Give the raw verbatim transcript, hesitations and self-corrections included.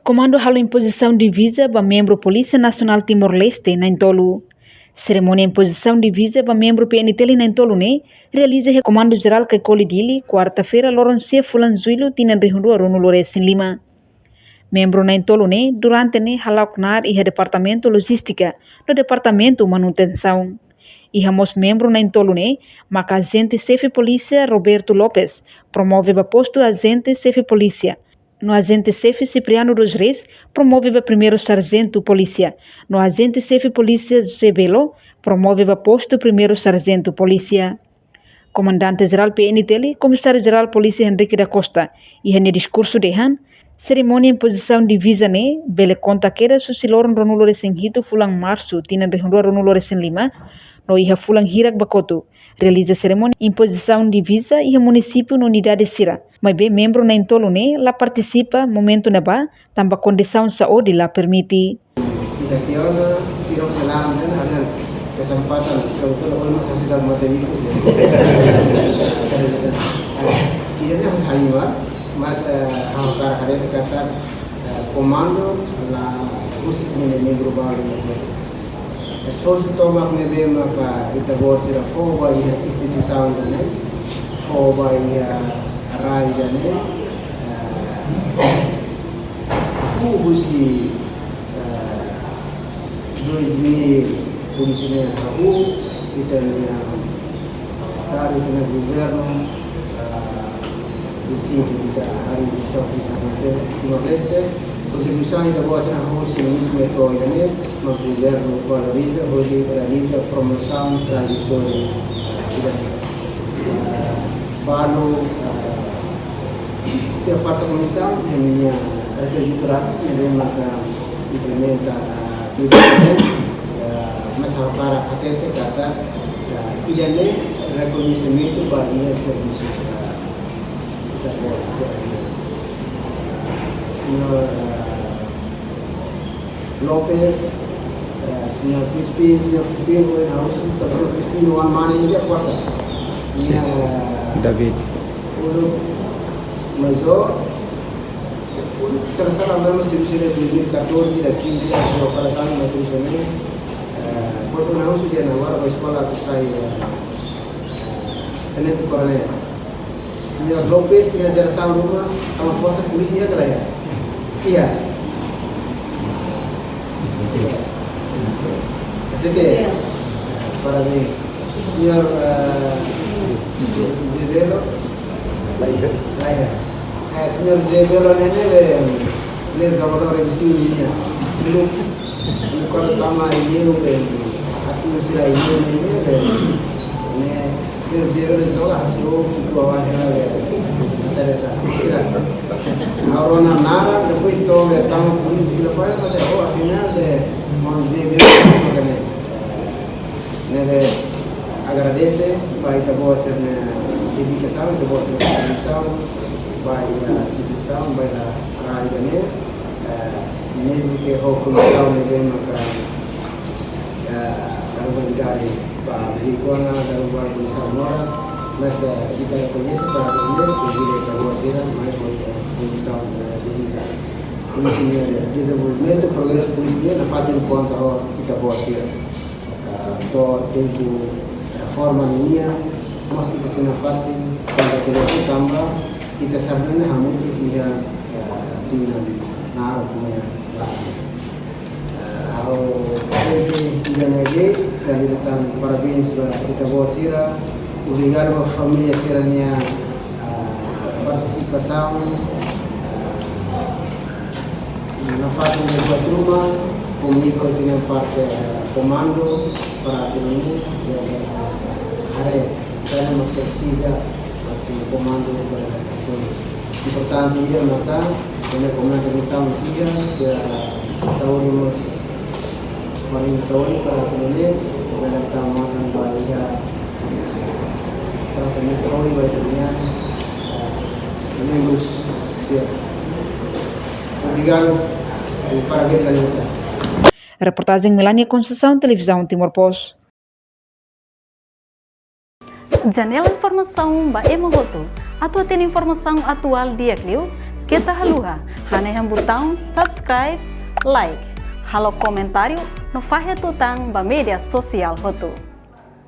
Komandu halo impozisaun divisa ba membru Polísia Nasionál Timor-Leste na'in-tolu. Serimónia impozisaun divisa ba membru P N T L na'in-tolu ne'e realiza iha Komandu Jerál Caicoli, Dili, kuarta-feira, loron sia fulan Jullu, tinan rihun rua ruanulu-resin-lima. Membru na'in-tolu ne'e durante ne'e hala'o knaar iha Departamentu Lojístika no Departamentu Manutensaun. Iha mós membru na'in-tolu ne'e maka ajente xefe polísia Roberto Lopes, promove ba postu ajente xefe polísia, no ajente xefe Cipriano dos Reis, promove ba primeiru sarjentu polísia, no ajente xefe polísia José Belo, promove ba postu primeiru sarjentu polísia. Komandante Jerál P N T L, Komisáriu Jerál Polísia Henrique da Costa, iha nia diskursu dehan, serimónia impozisaun divisa ne'e bele konta kedas husi loron ruanulu-resin-hitu fulan Marsu, tinan rihun rua ruanulu-resin-lima, no iha fulan hirak ba kotuk realiza serimónia impozisaun divisa iha munisípiu no unidade sira. Maibé membru na'in-tolu ne'e la partisipa momentu ne'ebá, tanba kondisaun saúde la permite. Ita tiona sira selaran dan ada kesempatan kalau tu lawan masa sudah mata bisa. Ida ne'e harus halimar, mas, eh, ha'u hakarak haree katak, eh, komandu la husik ne'e membru balu. Esforsu tomak ne'ebé maka ita-boot sira fó ba iha instituisaun ida-ne'e, fó ba iha rai ida-ne'e, eh, hahú husi, eh, dois mil, polísia ne'e hahú, ita-nia Estadu, ita-nia governu, ah, deside ita harii missão polísia Timor-Leste, kontribuisaun ita-boot sira hahú husi mezmu tór ida-ne'e, mas governu valoriza, hodi realiza promosaun trajetória, ah, ida-ne'e. Ah, balu, ah, sira parte komisaun, iha ninia rekizitu rasik, ne'ebé maka implementa, ah, ida-ne'e, ah, mas ha'u hakarak hatete katak, ah, ida-ne'e rekoñesimentu ba iha servisu, ah, ita-boot sira. Señór, ah, Lopes, eh, señór Crispin, señór Crispin, bueno, ha'u husu, señór Crispin, wan mane ida forsa. Sin. Nia, David. Uluk Major, uluk sala-sala mós servisu ne'e dois mil e catorze, ida quinze, acho que para sala mós servisu ne'e. Eh, buat ne'ebé ha'u husu dehan agora ba eskola atu sai, eh, tenente koronél. Señór Lopes, iha jerasaun ruma, tama forsa polísia iha ka lae? Iha. F D T. Iha. Parabéns. Señór, eh, José Belo? Lae. Lae. Eh, señór José Belo ne'e, ne'e, ne'e jogadór de Brasil nian. Belum. Kuandu tama iha ne'e, atu sira iha ne'e, ne'e, ne'e, señór José Belo joga, hasil ki'ik ba hela, ne'e, hasil eta, sira. Agora na nada, depois to'o, ne'e, tama polísia fila fora, mas, oh, afinál, ne'e, maun José Belo, ne'e, ne'e, agradese ba ita-boot sira-nia dedikasaun, ita-boot sira-nia kontribuisaun ba iha instituisaun, ba iha rai ida-ne'e, eh, mezmu ke ho kondisaun ne'ebé maka, eh, dala ruma idade ba bele kona, dala ruma kondisaun moras, mas, eh, ita rekoñese katak ne'e, ke ita-boot sira, mas ho, eh, kondisaun, eh, de vida. Polísia nian, dezenvolvimentu, progresu polísia nian, nafatin konta ho ita-boot sira. Ah, to'o tempu, eh, reforma ninian, mós ita sei nafatin, kuandu ita liu tanba, ita sardana hamutuk iha, eh, tinan naruk mak iha laran. Eh, ha'u sempre ida-ne'e de'it, ha'u hato'o tan parabéns ba ita-boot sira, obrigadu ba família sira-nia, ah, partisipasaun, ah, nafatin ne'e buat ruma, komigo ita-nia parte, eh, komandu, para atu nune'e, eh, haree, saida mak presiza, atu komandu, eh, importante ida maka, ita-nia komandante misaun sira, sira saúde mós, paling saúde para atu nune'e, ita-nia tama tan ba iha, tratamentu saúde ba ita-nia, eh, membru sira. Obrigadu, eh, parabéns, Daniel. Reportajen Melania Conceição, Televizaun Timor Post. Janela informasaun ba ema hotu. Atu hatene informasaun atuál di'ak liu, Keta haluha hanehan butaun subscribe, like, halo komentáriu no fahe tutan ba média sosiál hotu.